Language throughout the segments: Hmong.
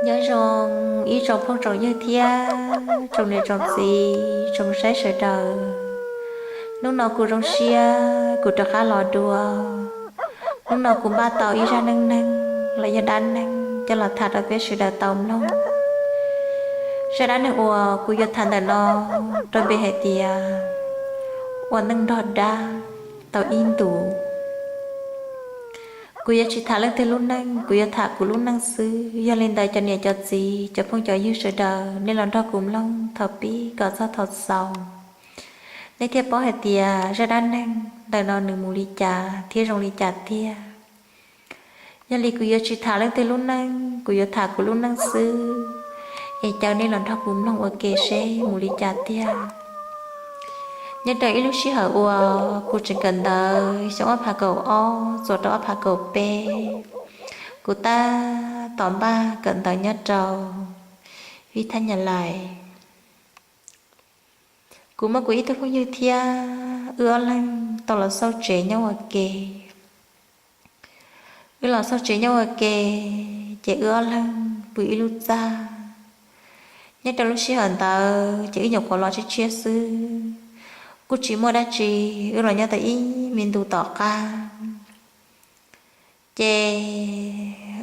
Nyob zoo ib tsoom phooj tsoom ywg thiab tsoom niam tsoom txiv tsoom saib sawv daws. Hnub no kuv zoo siab kuv rov qab los dua. Hnub no kuv npaj tau ib zaj neej neeg los yog dab neeg coj los tham rau peb sawv daws tau mloog. Zaj dab neeg uas kuv yuav tham ntawm no rau npe hais tias ua neej nrog dab tau ib ntus. Kuv yuav tsis tham leej twg lub neej, kuv yuav tham kuv lub neej xwb. Yog li ntawd cov niam cov txiv cov phooj cov ywg sawv daws nej los nrog kuv mloog thaum pib kom txog thaum xaus, nej thiaj paub hais tias zaj dab neeg ntawm no nws mus li cas thiab zoo li cas tiag. Yog li kuv yuav tsis tham leej twg lub neej, kuv yuav tham kuv lub neej xwb. Es caw nej los nrog kuv mloog ua ke seb mus li cas tiag. Nyob rau ib lub sij hawm uas kuv tseem kawm ntawv xyoo ob phav kaum ob txuas rau ob phav kaum peb, kuv tab tom npaj kawm ntawv nyob rau Vij Thaj Nyab Lais. Kuv muaj kuv ib tug phooj ywg thiab wb ob leeg tau los xauj tsev nyob ua ke. Wb los xauj tsev nyob ua ke, ces wb ob leeg pw ib lub txaj. Nyob rau lub sij hawm ntawd ces wb nyuam qhuav los tshiab tshiab xwb, kuj tsis muaj dab tsi. Wb los nyob tau ib me ntu tom qab, ces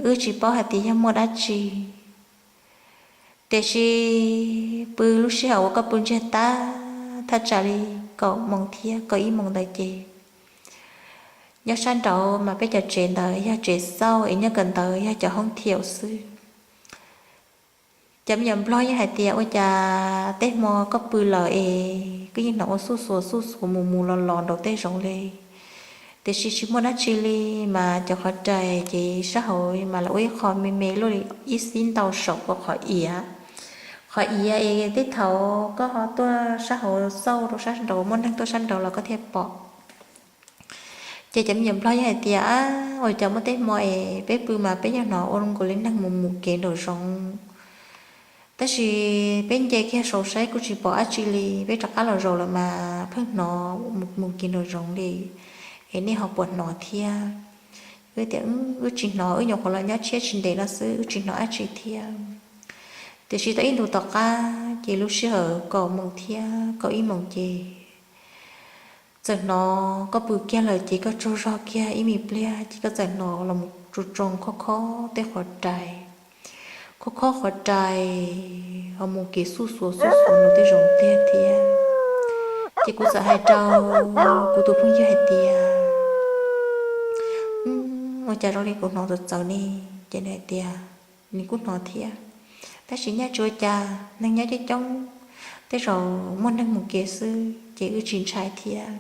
wb tsis paub hais tias yog muaj dab tsi. Tiam sis pw lub sij hawm uas koj pw ntsiag tag thaj tsam li kaum moos thiab kaum ib moos ntawd ces nyob sab nraud mas peb cov tsev ntawd yog tsev xauj es nyob kawm ntawv yog cov hoob thiaum xwb. Cov me nyuam nplog yeej hais tias ua cas tej hmo koj pw lawm es koj yeej hnov ua xuj xuas xuj xuas mus mus los los nraum tej zoov li. Tiam sis tsis muaj dab tsi li, mas cov qhov rais ces sab hauv mas lawv ua ib qho me me luaj li ib xib ntau saum ua qhov iav. Qhov iav es tej thaum koj ho tuaj sab hauv xauj rau sab nraud, muaj neeg tuaj sab nraud los koj thiaj pom. Ces cov me nyuam nplog yeej hais tias, ab, ua cas muaj tej hmo es peb pw mas peb yeej hnov ua nkaus li neeg mus mus kev nraum zoov, tab sis peb nce kiag saud saib kuj tsis pom dab tsi li, peb rov qab los zaum lawm mas pheej hnov mus mus kev nraum zoov li, es nej ho puas hnov thiab? Wb tias wb tsis hnov, wb nyuam qhuav los nyob tshiab tsis ntev no xwb, wb tsis hnov dab tsi thiab. Tiam sis tau ib ntus tom qab ces lub sij hawm kaum moos thiab kaum ib moos ces txawm hnov koj pw kiag lawm ces koj tsaug zog kiag ib me pliag ces koj txawm hnov los mus tsu tsoo khob khob tej qhov rais, khob khob qhov rais ho mus kev xuj xuas xuj xuas nraum tej zoov tiag thiab. Ces kuv txawm hais rau kuv tus phooj ywg hais tias, ua cas zoo li kuv hnov txawv txawv ne? Ces nws hais tias nws kuj hnov thiab, tab sis nyaj tsis ua cas, neeg nyob coob coob, tej zaum muaj neeg mus kev xwb ces wb tsis ntshai thiab.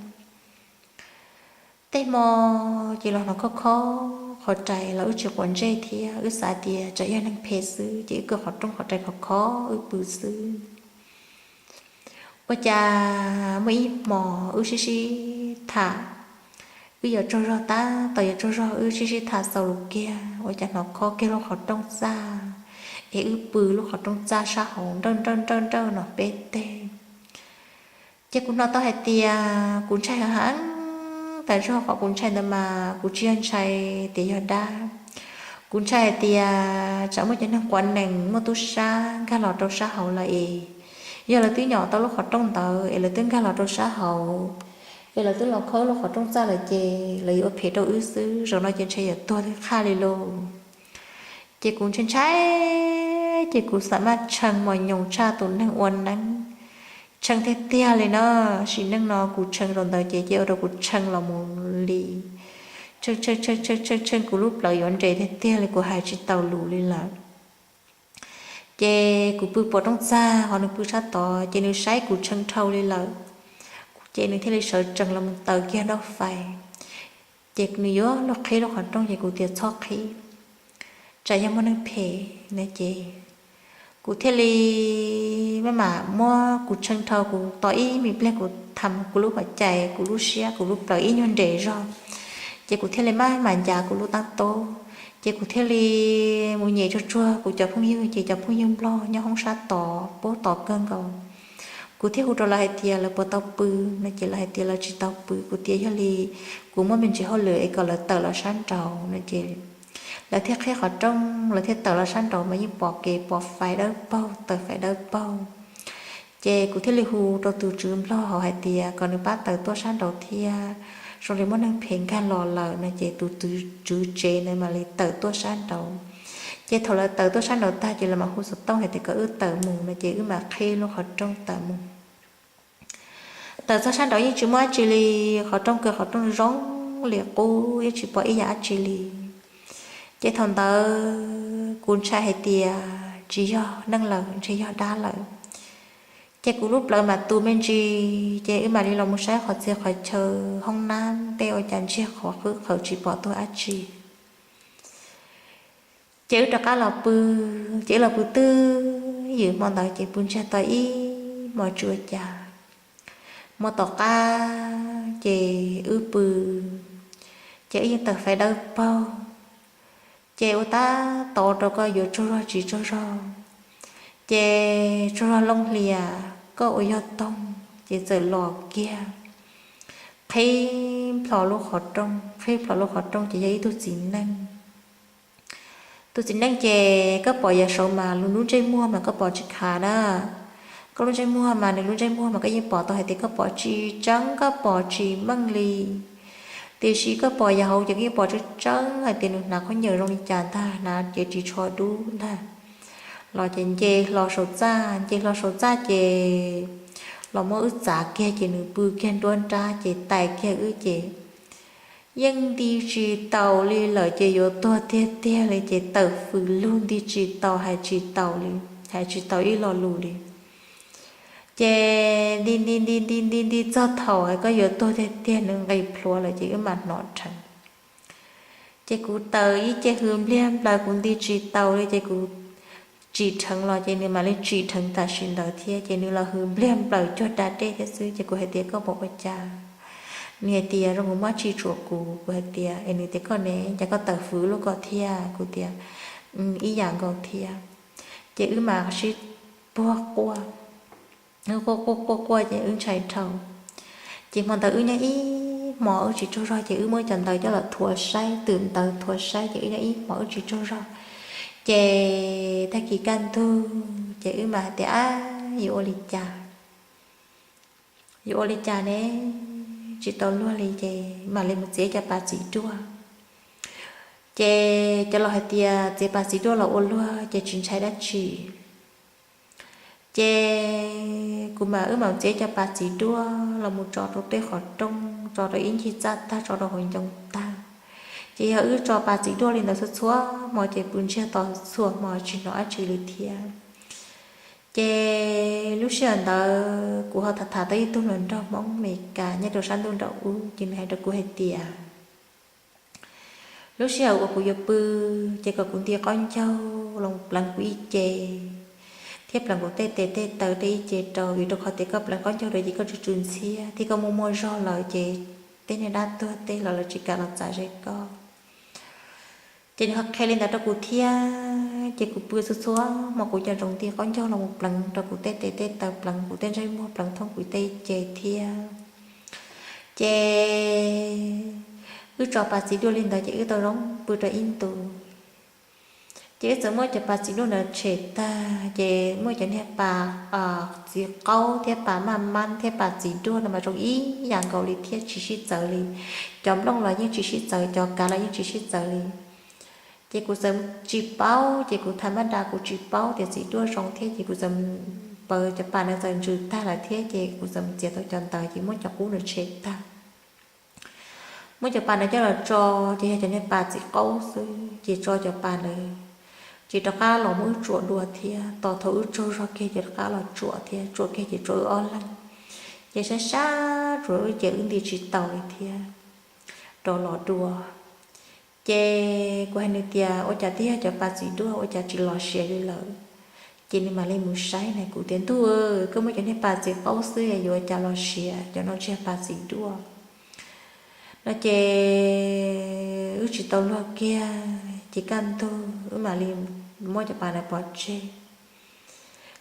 Tej hmo ces los hnov khob khob qhov rais los wb tsis quav ntsej thiab, wb xav tias tsam yog neeg phem xwb ces wb kaw qhov rooj qhov rais khov khov wb pw xwb. Ua cas muaj ib hmos wb sib sib tham, wb yuav tsaug zog tab tom yuav tsaug zog wb sib sib tham xaus lus kiag ua cas hnov khob kiag lub qhov rooj txaj, es wb pw lub qhov rooj txaj sab hauv nrawj nrawj nrawj nrawj no peb teg. Ces kuv hnov tau hais tias kuv ntshai heev heev, tas zog qhov kuv ntshai ntawd mas kuv tsis yog ntshai tias yog dab. Kuv ntshai hais tias tsam muaj cov neeg quav nees muaj tub sab nkag los rau sab hauv lawm es, yog lawv twb nyom tau lub qhov rooj ntawd es lawv twb nkag los rau sab hauv, es lawv twb los khawb lub qhov rooj txaj lawm ces lawv yuav ua phem rau wb xwb, zaum no ces ntshai yuav tuag tib qhaj li lauj. Ces kuv ntshai ntshai, ces kuv xav maj tshee mos nyoos tshaj tus neeg ua neeb, tshee tiag tiag li na. Sim neej no kuv tshee zaum ntawd ces cia ua rau kuv tshee los mus li, tshee tshee tshee tshee kuv lub plawv yuav nres tiag tiag li, kuv hais tsis tau lus li lawm. Ces kuv pw puas rooj txag ho nws pw sab tod ces nws saib kuv tshee dhau li lawm, ces nws thiaj li sawv tsees los mus taws kiag nrab fais. Ces nws yuav luag qhib lub qhov rooj ces kuv tias txhob qhib, tsam yog muaj neeg phem na ces kuv thiaj li maj mam muab kuv tshee dhau, kuv tos ib me pliag kuv tham kuv lub pov cai, kuv lub siab, kuv lub plawv ib nyuag nres zog, ces kuv thiaj li maj mam ncav kuv lub tab tob, ces kuv thiaj li mus nyem tsuag tsuag kuv cov phooj ywg, ces cov phooj ywg nplog nyob hoob sab tod paub tod kawg nkaus. Kuv thiaj hu rau lawv hais tias lawv puas tau pw no ces lawv hais tias lawv tsis tau pw. Kuv tias yog li kuv muaj me ntsis hauj lwm es kom lawv tawm los sab nraud no ces lawv thiaj qhib qhov rooj, lawv thiaj tawm los sab nraud mas yeej pom kev pom fais dawb paug, tawm fais dawb paug. Ces kuv thiaj li hu rau tus tswv nplog hauv hais tias kom nws pab tawm tuaj sab nraud thiab, zoo li muaj neeg phem nkag los lawm no. Ces tus tswv tsev ntawd mam li tawm tuaj sab nraud. Ces thaum lawv tawm tuaj sab nraud tag ces lawv mam hu xov tooj hais tias kom wb tawm mus no, ces wb mam qhib lub qhov rooj tawm mus. Tawm txog sab nraud yeej tsis muaj dab tsi li, qhov rooj kaw qhov rooj zoo li qub, yeej tsis pom ib yam dab tsi li. Ces thaum ntawd kuv ntshai hais tias tsis yog neeg lawm, ntshe yog dab lawm. Ces kuv lub plawv mam tu me ntsis, ces wb mam li los mus saib qhov txhia qhov chaw, hoob nab tej ua cas ntsiag qhuav qwb qhawv tsis pom tuaj dab tsi. Ces wb rov qab los pw, ces wb los pw twb ywm hmo ntawd ces pw ntsiag to ib hmos tsis ua cas. Hmo tom qab ces wb pw, ces wb yeej tawm fais dawb paug, ces ua tab tom rau koj yuav tsaug zog tsis tsaug zog, ces tsaug zog looj hlias koj ua yog toog ces txawm los kiag, qhib plho lub qhov rooj, qhib plho lub qhov rooj ces yog ib tug txiv neej. Tus txiv neej ces koj pom yav saud mas lub ntsej muag mas koj pom tsis khav na. Koj lub ntsej muag mas nws lub ntsej muag mas koj yeej pom tau hais tias koj pom tsis tseeb, koj pom tsis meej li. Tiam sis koj pom yav hauv ces koj yeej pom tseeb tseeb hais tias nws hnav khaub ncaws zoo li cas ntag, hnav ces ris tsho dub ntag. Los ces nce hlo saum txaj, nce hlo saum txaj ces los muab wb txav kiag ces nws pw kiag nruab nrab ces tais kiag wb ces yeej nti tsis taus li lawm ces yuav tuag tiag tiag li ces tawm fws lug nti tsis taus, hais tsis taus li, hais tsis tau ib lo lus li. Ces nti nti nti nti nti nti txog thaum koj yuav tuag tiag tiag nws nqis plhuav lawm ces wb mam hnov dheev. Ces kuv tawm ib ce hws npliag nplaws kuv nti tsis taus li ces kuv tsim dheev los ces nws mam li tsim dheev tam sim ntawd thiab ces nws los hws npliag nplaws cuag da dej thiab xwb ces kuv hais tias koj puas ua cas? Nws hais tias zoo nkaus muaj dab tsi tsuam kuv. Kuv hais tias, es nws tias koj ne, cas koj tawm fws lug ko thiab? Kuv tias ib yam nkaus thiab. Ces wb mam sib puag quaj, quaj quaj quaj quaj ces wb ntshai dhau. Ces hmo ntawd wb nyob ib hmos wb tsis tsaug zog ces wb muab cov ntawv coj los thuav saib, twm ntawv thuav saib ces wb nyob ib hmos wb tsis tsaug zog. Ces tag kis kaj ntug ces wb mam hais tias, ab, yuav ua li cas? Yuav ua li cas ne? Tsis tau luag li ces mam li mus txiav cov pas txiv duaj. Ces cov laus hais tias txiav pas txiv duaj los ua luag ces tsis ntshai dab tsi. Ces kuv mam, wb mam txiav cov pas txiv duaj los mus tso rau tej qhov rooj, tso rau ib ncig txaj tag, tso rau hauv ncoo tag. Ces yog wb tso pas txiv duaj li ntawd txhua txhua hmo ces pw ntsiag to txhua hmo tsis hnov dab tsi li thiab. Ces lub sij hawm ntawd kuv ho tham tham tau ib tug hluas nraug Hmoob Amelikas nyob rau sab ntuj nraum ub ces nws hais rau kuv hais tias lub sij hawm uas kuv yuav pw ces kom kuv nti qaub ncaug los pleev kuv ib ce thiab pleev kuv tej tes tej taw tej ib ce rau, vim rau qhov tias koj pleev qaub ncaug rau ces koj tsw tsw ntxhiab thiab koj muaj muaj zog lawm ces tej niag dab tuag tej los lawv tsis kam los txav ze koj. Ces nws ho qhia li ntawd rau kuv thiab ces kuv pw txhua txhua hmo kuv cov ntsoov nti qaub ncaug los mus pleev rau kuv tej tes tej taw, pleev kuv tej ntsej muag, pleev thoob kuv tej ce thiab. Ces wb tso pas txiv duaj li ntawd ces wb tau zoo pw rau ib ntus. Ces wb txawm muab cov pas txiv duaj ntawd tshem tag ces muaj cov niag pas txiv qaub thiab pas maj mab thiab pas txiv duaj no mas zoo ib yam nkaus li thiab tsis sib txawv li. Cov nplooj los yeej tsis sib txawv, cov kav los yeej tsis sib txawv li. Ces kuv txawm tsis paub, ces kuv tham maj da kuv tsis paub tias txiv duaj zoo thiab ces kuv txawm, pas, cov pas ntawd txawm ntsws tag lawm thiab ces kuv txawm txiav tau cov ntawd ces muab cov qub ntawd tshem tag. Muab cov pas ntawd coj los tso, ces yog cov niag pas txiv qaub xwb ces tso cov pas ntawd, ces rov qab los muab wb tsuam dua thiab. Tos thaum wb tsaug zog kiag ces rov qab los tsuam thiab, tsuam kiag ces tsuam wb ob leeg. Ces sab sab tsuam wb ces wb nti tsis taus li thiab, rov los dua. Ces kuv hais nws tias ua cas twb yog cov pas txiv duaj ua cas tsis los siav li lawm. Ces nws mam li mus saib na, kuv tias ntuj, koj muab cov niag pas txiv qaub xwb yuav ua cas los siav, cov no tsis yog pas txiv duaj no. Ces wb tsis tau luag kiag ces kaj ntug wb mam li muab cov pas ntawd pov tseg.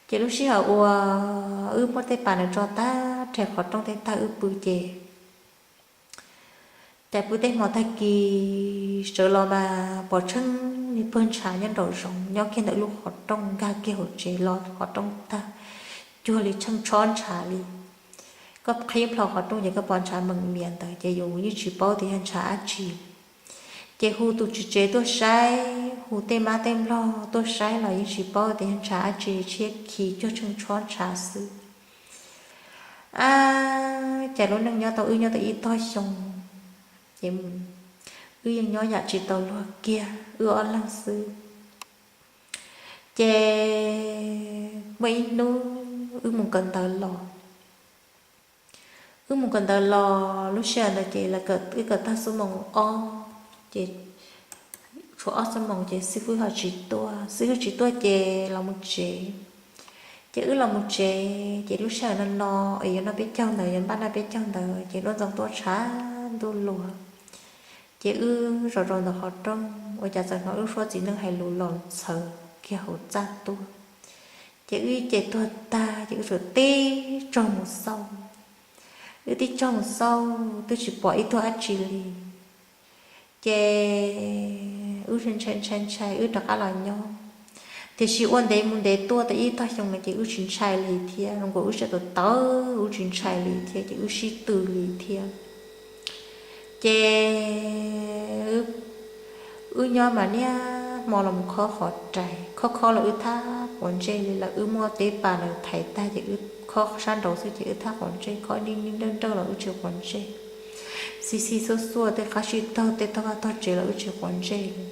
Ces lub sij hawm uas wb muab tej pas ntawd tso tag rhe qhov rooj tej tag wb pw ces cas pw tej hmo tag kis sawv los mas pom tsheej pawg ntshav nyob nraum zoov, nyob kiag ntawm lub qhov rooj, nkag kiag hauv tsev los qhov rooj tag, cuag li tsheej tshob ntshav li. Koj qhib plho qhov rooj ces koj pom ntshav meem mias ntawd, ces yus yeej tsis paub tias yog ntshav dab tsi. Ces hu tus tswv tsev tuaj saib, hu tej mab tej nplog tuaj saib los yeej tsis paub tias yog ntshav dab tsi, tshiab khi cuag tsheej tshob ntshav xwb. Ab, cas lub neej nyob tau wb nyob tau ib tog xyoo, ces wb yeej nyob yam tsis tau luag kiag, wb ob leeg xwb. Ces muaj ib hnub wb mus kawm ntawv los, wb mus kawm ntawv los lub sij hawm ntawd ces wb kawm tag xuab moos ob, ces tshuav ob xuab moos ces xib fwb ho tsis tuaj, xib fwb tsis tuaj ces los mus tsev. Ces wb los mus tsev, ces lub sij hawm no no es yuav noj peb caug ntawd, yuav npaj noj peb caug ntawd ces duab ntxoo tuaj tshav ntuj luag. Ces wb zaum rau ntawm qhov rooj, ua cas txawm hnov wb suab txiv neej hais lus los txhawv kiag hauv txaj tuaj. Ces wb ces tuag tag ces wb txawm tib tsaug mus xauj. Wb tib tsaug mus xauj twb tsis pom ib tug dab tsi li. Ces wb ntshai ntshai ntshai, wb rov qab los nyob. Tiam sis ua ntev mus ntev tuaj tau ib tog xyoo no ces wb tsis ntshai li thiab, zoo nkaus wb sab tawv tawv wb tsis ntshai li thiab, ces wb sib tw li thiab. Ces wb nyob mas niaj hmo los khob qhov rais, khob khob los wb thab quav ntsej li lawm, wb muab teb pas ntawd thaiv tag ces wb khob sab nraud xwb ces wb thab quav ntsej, khob nij nrawj nrawj los wb tsis quav ntsej. Xib xib xuab xuab tej qab sib taug tej tog vaj tog tsev los wb tsis quav ntsej li.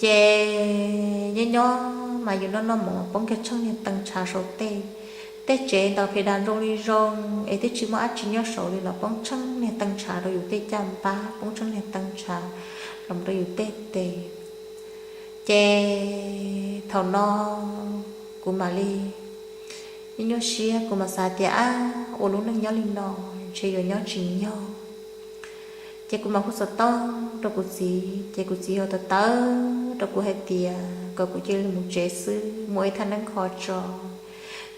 Ces nyob nyob mas yus noj noj mov poob kiag tsheej niag tee ntshav saum tej, tej tsev ntawd phem das nroo li zoo es twb tsis muaj dab tsi nyob saud li los poob tsheej niag tee ntshav rau yus tej caj npab, poob tsheej niag tee ntshav los rau yus tej tes. Ces thaum no kuv mam li nyuaj nyuaj siab, kuv mam xav tias ab, ua lub neej nyob li no ntshe yuav nyob tsis nyog. Ces kuv mam hu xov tooj rau kuv txiv, ces kuv txiv ho tawv tawv rau kuv hais tias kom kuv cia li mus tsev xwb, muaj ib thaj neeb kho tso,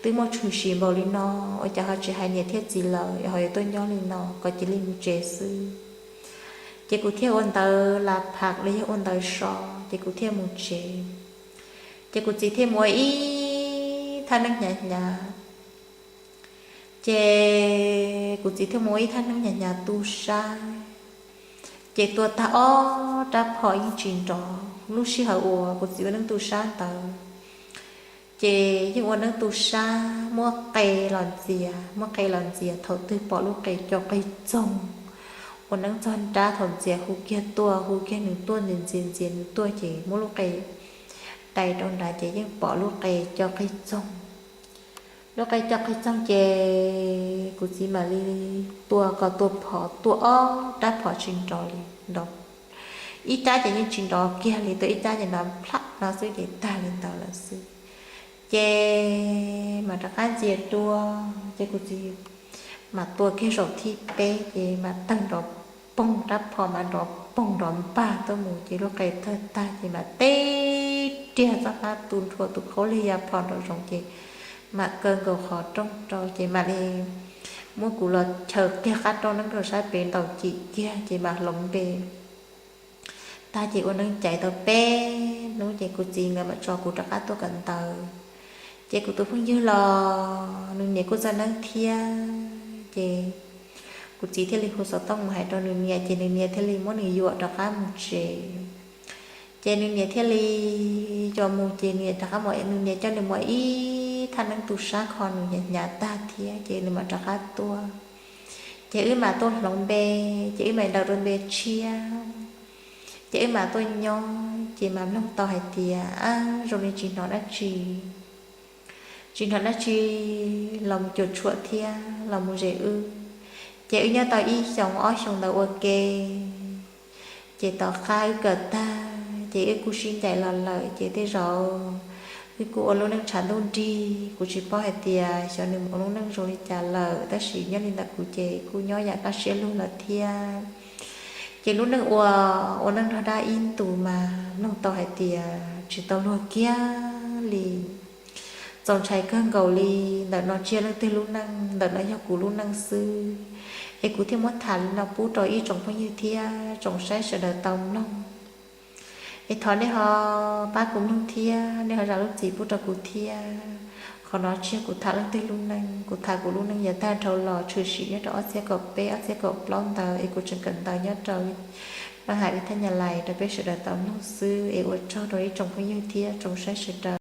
twb muaj tshwm sim npaum li no, ua cas ho tsis hais niam thiab txiv lawm ho yuav tuaj nyob li no, kom cia li mus tsev xwb. Ces kuv thiaj ua ntawv las pham los yog ua ntawv so, ces kuv thiaj mus tsev. Ces kuv txiv thiaj mus ua ib thaj neeb hnyav hnyav. Ces kuv txiv thiaj mus ua ib thaj neeb hnyav hnyav tu sab, ces tua tag ob rab phom yeej tsis nrov. Lub sij hawm uas kuv txiv ua neeb tu sab ntawd ces yeej ua neeb tu sab muab qe los ntxias, muab qe los ntxias, thaum twg pom lub qe co qig txoog, ua neeb txog nrab thaum ntxias hu kiag tuaj, hu kiag nws tuaj, ntxias ntxias ntxias nws tuaj ces muab lub qe dai rau nrad ces yeej pom lub qe co qig txoog. Lub qe co qig txoog ces kuv txiv mam li tua kom tua phom, tua ob rab phom tsis nrov li, nrov ib rab ces yeej tsis nrov kiag li, tua ib rab ces nrov plhab no xwb ces tag li ntawd lawm xwb. Ces mam rov qab ntxias dua, ces kuv txiv mam tua kiag zaum thib peb ces mam tawg nrov poog, rab phom mam nrov poog nrov npag tuaj mus ces lub qe tawg tag ces mam teb riag txoj qab tu nrhua tus qhaub lig ya phom nraum zoov ces mam kaw nkaus qhov rooj rau ces mam li muab kuv los chaws kiag qab rau neeb rau sab pem ntaus cim kiag ces mam hloov npe tag ces ua neeb caiv tau peb hnub ces kuv txiv nkawd mam tso kuv rov qab tuaj kawm ntawv. Ces kuv tus phooj ywg los nws niam kuj txawj neeb thiab ces kuv txiv thiaj li hu xov tooj mus hais rau nws niam ces nws niam thiaj li muab nws yuam rov qab mus tsev. Ces nws niam thiaj li coj mus ces nws niam rov qab mus, nws niam coj nws mus ib thaj neeb tu sab kho nws hnyav hnyav tag thiab ces nws mam rov qab tuaj. Ces wb mam tuaj hloov npe, ces wb mam ntaus rau npe tshiab. Ces wb mam tuaj nyob ces mam mloog tau hais tias ab zoo li tsis hnov dab tsi, tsis hnov dab tsi los mus cuam tshuam thiab los mus zes wb. Ces wb nyob tau ib xyoos ob xyoos ntawd ua ke ces tom qab wb kawm tag ces wb kuj sib ncaim los lawm ces tej zaum wb kuj ua lub neej tshav ntuj nrig. Kuv tsis paub hais tias xyov nws ua lub neej zoo li cas lawm tab sis nyob li ntawm kuv ces kuj nyob yam kaj siab lug lawm thiab. Ces lub neej ua, ua neej nrog dab ib ntus mas mloog tau hais tias tsis tau luag kiag li. Txaus ntshai kawg nkaus li. Ntawm no tsis yog leej twg lub neej, ntawm no yog kuv lub neej xwb. Es kuv thiaj muab tham li no pub rau ib tsoom phooj ywg thiab tsoom saib sawv daws tau mloog. Es thov nej ho pab kuv mloog thiab nej ho zam lub txim pub rau kuv thiab. Qhov no tsis yog kuv tham leej twg lub neej, kuv tham kuv lub neej yav tag dhau los tshwm sim nyob rau ob txhiab kaum peb ob txhiab kaum plaub ntawd es kuv tseem kawm ntawv nyob rau Mab Has Vib Thab Nyab Lais rau peb sawv daws tau mloog xwb. Es ua tsaug rau ib tsoom phooj ywg thiab tsoom saib sawv daws.